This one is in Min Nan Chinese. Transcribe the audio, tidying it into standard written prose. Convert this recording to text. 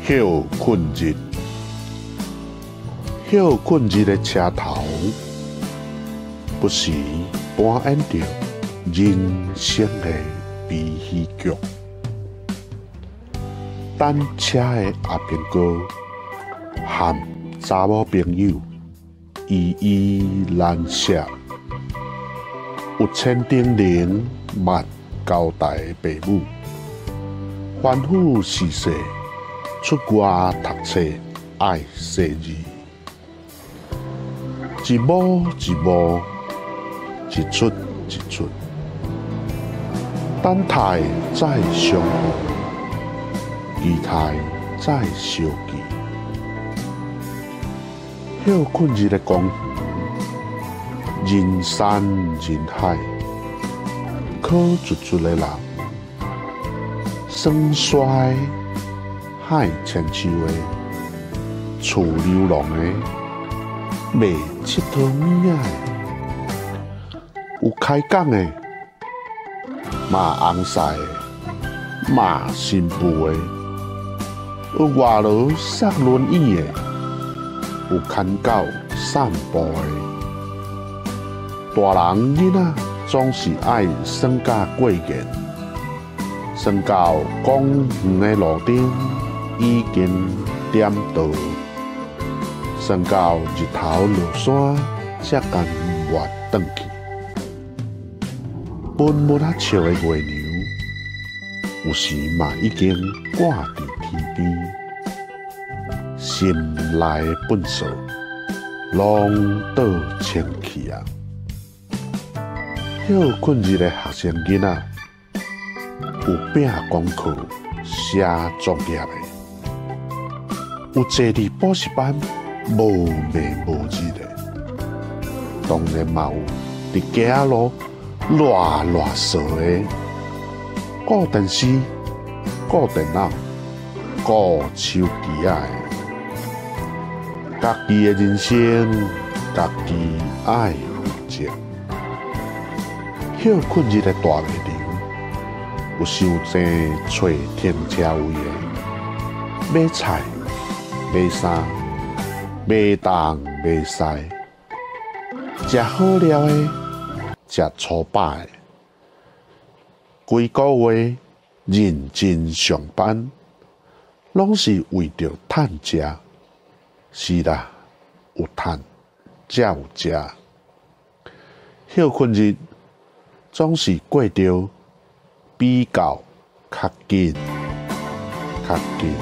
歇睏日，歇睏日的車頭，不時扮演著人生的悲喜劇。等車的阿兵哥和查某朋友依依難捨，有千叮嚀萬交代的爸母，吩咐時勢出外讀冊愛細膩，一幕一幕，一齣一齣，等待再相逢，期待再相見。歇睏日的公園，人山人海，苦卒卒的人，耍帥的，海千秋的，厝流浪的，賣𨑨迌物仔的，有開講的，罵翁婿的，罵新婦的，有外勞捒輪椅的，有牽狗散步的。大人囡仔總是愛耍甲過癮，耍到公園的路燈已經點著，耍到日頭落山才甘願轉去。悶悶仔笑的月娘，有時嘛已經掛佇天邊，心內的糞掃攏倒清去啊！歇睏日的學生囡仔，有拼功課、寫作業的，有坐佇補習班無暝無日的，當然嘛有佇街仔路賴賴趖的，顧電視、顧電腦、顧手機仔的。家己的人生，家己愛負責。歇睏日的大賣場，有傷濟揣停車位的，買菜、買衫、買東買西，食好料的，食粗飽的，規個月認真上班，攏是為著趁食。是啦，有趁才有食。歇睏日總是過著比較較緊、較緊。